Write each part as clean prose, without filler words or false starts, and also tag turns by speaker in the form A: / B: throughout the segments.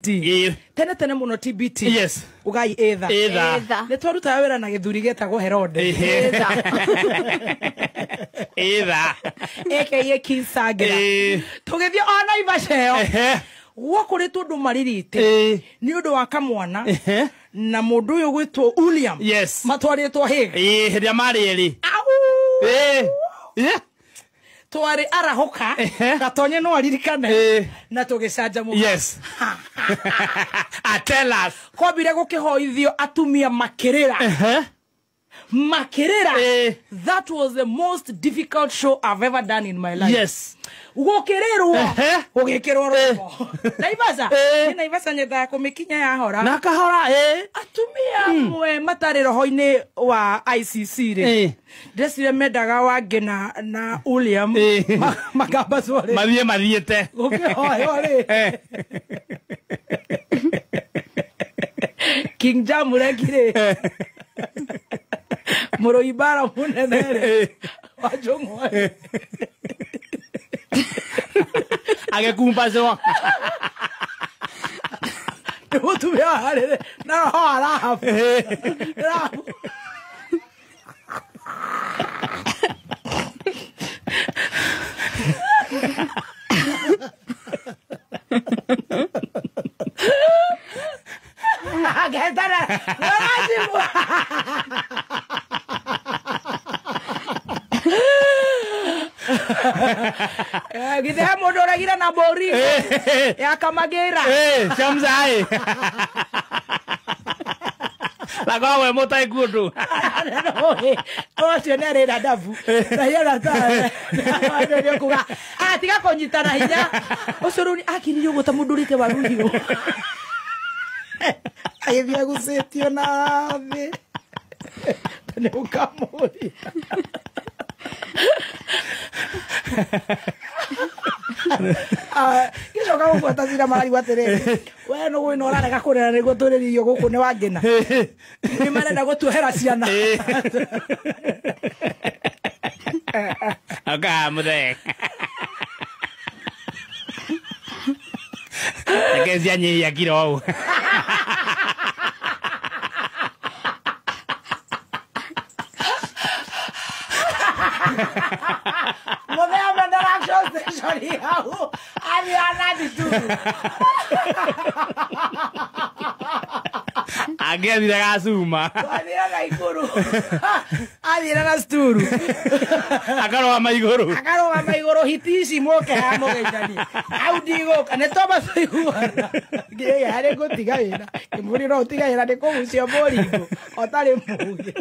A: Tene tene muno TBT.
B: Yes.
A: Ugai etha.
B: Etha.
A: Nĩ twarutaga wĩra na gĩthuri gĩtagwo Herode.
B: Etha.
A: AKA King Sagira. Tũgĩthiĩ o Naivasha ĩyo. Gũkũrĩtwo andũ maririte nĩ ũndũ wa kamwana na mũndũ ũyũ gwĩtwo William.
B: Yes.
A: Matwarĩtwo Hague.
B: Hĩndĩ ĩrĩa marĩ erĩ.
A: Au. Twari arahoka gatonye no aririkane na tugicanjamũka.
B: Yes. Tell us.
A: Kwambire gukihoithio atumia makirira. Makirira. That was the most difficult show I've ever done in my life.
B: Yes.
A: Gukirirwo gugikirwo rwimbo. Naivasha. Ni Naivasha nyendaga kumikinya yahora.
B: Na kahora
A: Atumia amwe matarĩ roho-inĩ wa ICC rĩ. Ndecire mendaga Wangi na William makambacwo rĩ.
B: Mathiĩ mathiĩte.
A: Gũkĩhoywo rĩ. King Jamureki rĩ. Mũrũi mbara mũnene rĩ. Wa Njũng'wa rĩ.
B: Agĩkumbacwo.
A: Nĩ mũtumia harĩ na roho arahabu. Agetana. Githe he mũndũ ũragira na mbũri ya Kamagĩra.
B: Shamzai. Lagoa we mũtai kundu.
A: Ũcio nĩ arĩ na ndabu. Na hinya na kuga tiga kũnyitana hinya. Ũcio rĩu akiririe ũguo ta mũndũ ũrĩte waru hiũ. Agĩthiĩ agucĩtio na thĩ. Nĩ ũkamũria. Gĩcoka gũbuata cira mararigwo atĩrĩrĩ, we nũgũ ĩno ũrarega kũrera nĩguo tũrĩrĩirio gũkũ nĩ Wangĩna. Nĩ marenda gũtuohera ciana.
B: Akamũthee. Reke cianyihia kiro ũũ.
A: Mũthee amendera action station hau athiaga na thituru.
B: Angĩathire gacuma.
A: Athire na igũrũ. Athire na sturu.
B: Akarũgama igũrũ.
A: Akarũgama igũrũ hiti ici mũke haha mũgeithanie. Hau ndigũka nĩ twamba tũiguana. Ngĩgĩa harĩ gũtiga wĩra. Ngĩmũria no ũtiga wĩra nĩ kũgucia mũringũ ũtarĩ mũgĩ.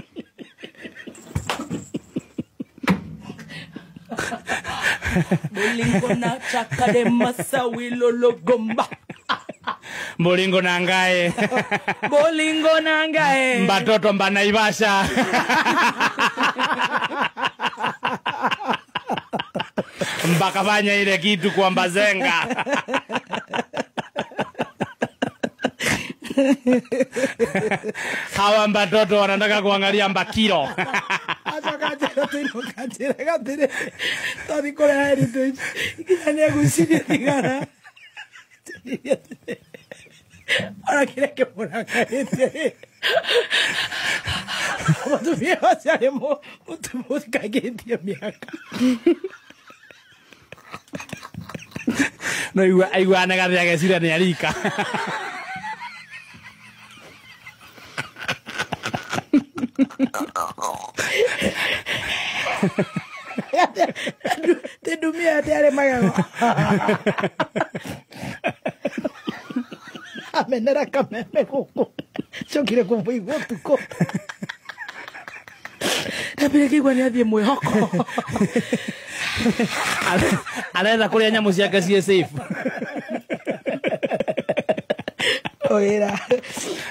A: Bolingo na chaka de masawi lolo gomba.
B: Bolingo na ngae.
A: Bolingo na ngae.
B: Mbatoto mba Naivasha. Mbakafanya ile kitu kwa Mbazenga. Hawa mbatoto wanataka kuangalia mbakiro.
A: Acoka njĩra tũinũka njĩra atĩrĩ twathi kũrĩa Heritage nginya nĩagucirie thigara. Ona kĩrĩa kĩmũrakarĩtie rĩ, mũtumia ũcio arĩ mũtikangĩtie mĩaka.
B: No aigua nĩgathĩ ageciria nĩ arika.
A: Ndumia atĩ arĩ magego. Amenera kameme gũkũ. Cokire kũmũigua ũtukũ. Ndambire kĩigua nĩ athiĩ mwĩhoko.
B: Aretha kũrĩa nyamũ ciake ciĩ safe.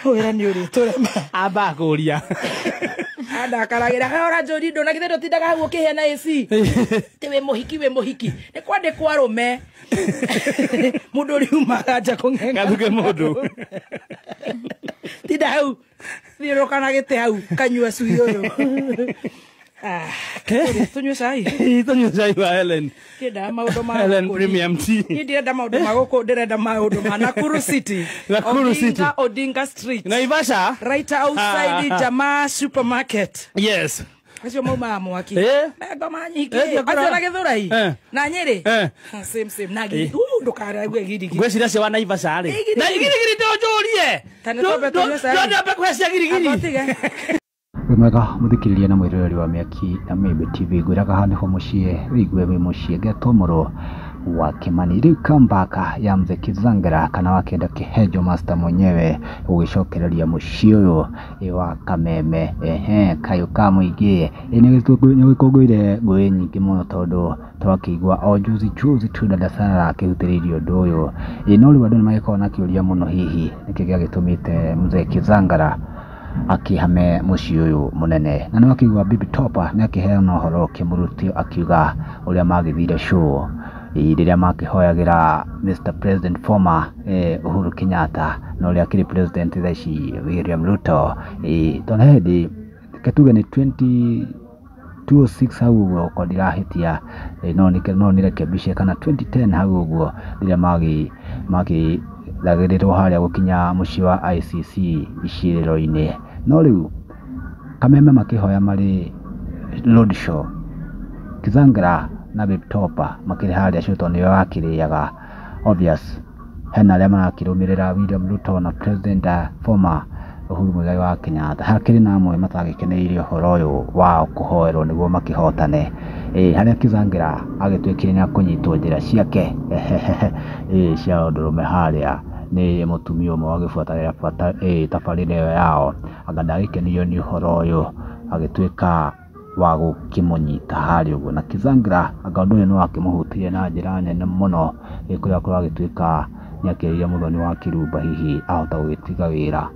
A: Wĩra nĩ ũrĩtũrema.
B: Amba kũria.
A: Andakaragĩra he ũranjũria indo na githĩ ndũtindaga hau ũkĩhĩa na AC. Atĩ wĩ mũhiki wĩ mũhiki. Nĩ kwandĩkwo arũme. Mũndũ ũriumaga nja kũng'eng'a.
B: Gathuke mũndũ.
A: Tinda hau. Thiũrũrũka na gĩtĩ hau kanyua cui ũyũ. Tunyue cai.
B: Tunyue cai wa Helen.
A: Ndienda maundu ma
B: Helen Premium Tea.
A: Ni ndirenda maundu ma guku, ndirenda maundu ma Nakuru City.
B: Nakuru City.
A: Odinga Street.
B: Naivasha.
A: Right outside Jamaa Supermarket.
B: Yes.
A: Acio maumaga mwaki. Ngoma nyingĩ. Acio na Gĩthũrai. Na Nyĩrĩ. Same same. Na ndũkaraigue girigiri.
B: Ngwĩciria cio wa Naivasha rĩ. Na girigiri ndũnjũrie. Ndwambe kũhe cia girigiri.
C: Wĩ mwega mũthikĩrĩria na mwĩroreri wa Mĩaki na Maybe TV, ngwĩraga haha nĩho mũciĩ wĩigue wĩ mũciĩ ngetwo mũrũ wa Kimani. Rĩu comeback ya Mzee Kizangera kana wakenda Kihenjo Master mwenyewe gũgĩcokereria mũciĩ ũyũ wa Kameme, ehe kayũ ka mũingĩ. Nĩ gĩkũngũĩire ngũĩ nyingĩ mũno tondũ twakĩigua o juzi juzi tu dada Sarah akĩhutĩrĩirie ũndũ ũyũ. No rĩu andũ nĩ magĩkoragwo na kĩũria mũno, hihi nĩkĩ gĩagĩtũmĩte Mzee Kizangera akĩhame mũciĩ ũyũ mũnene? Na nĩ wakĩigua Bibi Topa nĩ akĩheana ũhoro ũkĩmũrutio akiuga ũrĩa magĩthire show rĩrĩa makĩhoyagĩra Mr President former Uhuru Kenyatta na ũrĩa akĩrĩ president thaa ici William Ruto. Tondũ he hĩndĩ reke tuge nĩ 2006 hau ũguo okorwo ndirahĩtia, no nĩrekebishe kana 2010 hau ũguo rĩrĩa magĩthagĩrĩrwo harĩa gũkinya mũciĩ wa ICC icirĩro-inĩ. No rĩu Kameme makĩhoya marĩ road show, Kizangera na Baby Topa makĩrĩ harĩa show tondũ nĩwe wakĩrĩaga. Obvious hena arĩa marakĩrũmĩrĩra William Ruto na president former Uhuru Muigai wa Kenyatta. Hakĩrĩ na amwe matagĩkeneire ũhoro ũyũ wao kũhoerwo nĩguo makĩhotane. Harĩa Kizangera agĩtuĩkire nĩ akũnyitwo njĩra ciake cia ũndũrũme harĩa nĩ mũtumia ũmwe wagĩbuatĩrĩra tabarĩra ĩyo yao, anga ndagĩkenirio nĩ ũhoro ũyũ agĩtuĩka wa gũkĩmũnyita harĩa ũguo. Na Kizangera anga ũndũ ũyũ nĩ wakĩmũhutirie na njĩra nene mũno, kũrĩa akorwo agĩtuĩka nĩ akĩrire Mũthoni wa Kĩrumba hihi ahota gũgĩtiga wĩra.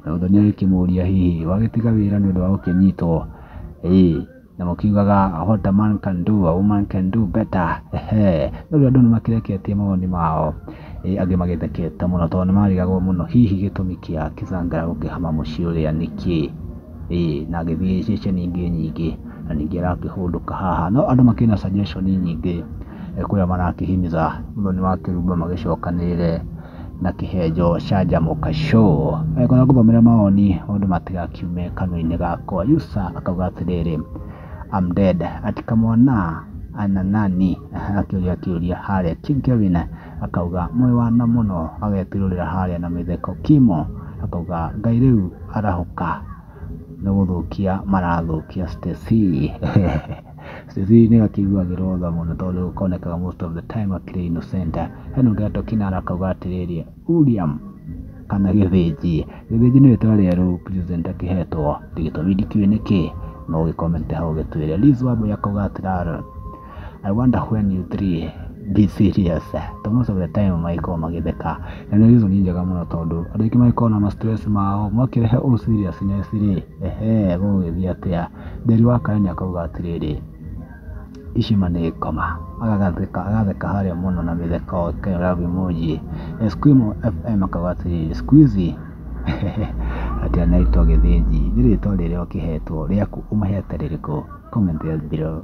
C: Na Mũthoni agĩkĩmũria hihi wagĩtiga wĩra nĩ ũndũ wa gũkĩnyitwo? Na mũkiugaga what a man can do, a woman can do better. No rĩu andũ nĩ makĩreketie mawoni mao, angĩ magĩthekete mũno tondũ nĩ marigagwo mũno hihi gĩtũmi kĩa Kizangera gũkĩhama mũciĩ ũrĩa nĩkĩ? Na agĩthiĩ ceceni ingĩ nyingĩ na ningĩ arakĩhũndũka haha. No andũ makĩrĩ na suggestion nyingĩ kũrĩa marakĩhimiza Mũthoni wa Kĩrumba magĩcokanĩrĩre na Kihenjo Canjamũka show. Ngona ngũthomere mawoni maũndũ matigakiume kanua-inĩ gakwa. Yusa akauga atĩrĩrĩ, I'm dead. Ati kamwana ana nani? Akĩũria kĩũria harĩa. King Kevin akauga mwĩ mũno, agetirũrĩra harĩa na mĩtheko. Kimo akauga Ngai rĩu arahũka nĩ gũthũkia marathũkia Stacy. Stacy nĩ akĩiguagĩrwo tha mũno tondũ konekaga most of the time akĩrĩ innocent. Hena ũngĩ etwo Kinara akauga atĩrĩrĩ, William kana Gĩthĩnji. Gĩthĩnji nĩ rĩtwa rĩerũ president akĩhetwo, gĩtũmi ndikĩũĩ nĩkĩ, no ũgĩkomente hau ũgĩtwĩre. Liz Wambui akauga atĩrĩrĩ, I wonder when you three be serious. To most of the time magĩkorwo magĩtheka na nĩ reason njega mũno tondũ andũ aingĩ magĩkorwo na ma stress mao makĩrehe ũ seriousness rĩ, ehe gũgũgĩthiĩ atĩa? Nderi wa Kareni akauga atĩrĩrĩ, Ishima nĩ ngoma. Agatheka harĩa mũno na mĩtheko love emoji. Esquimo FM akauga atĩrĩrĩ, siku hizi ati anaitwa Gĩthĩnji. Nĩ rĩtwa rĩrĩa ũkĩhetwo rĩaku ũmũhete rĩrĩkũ? Comment below.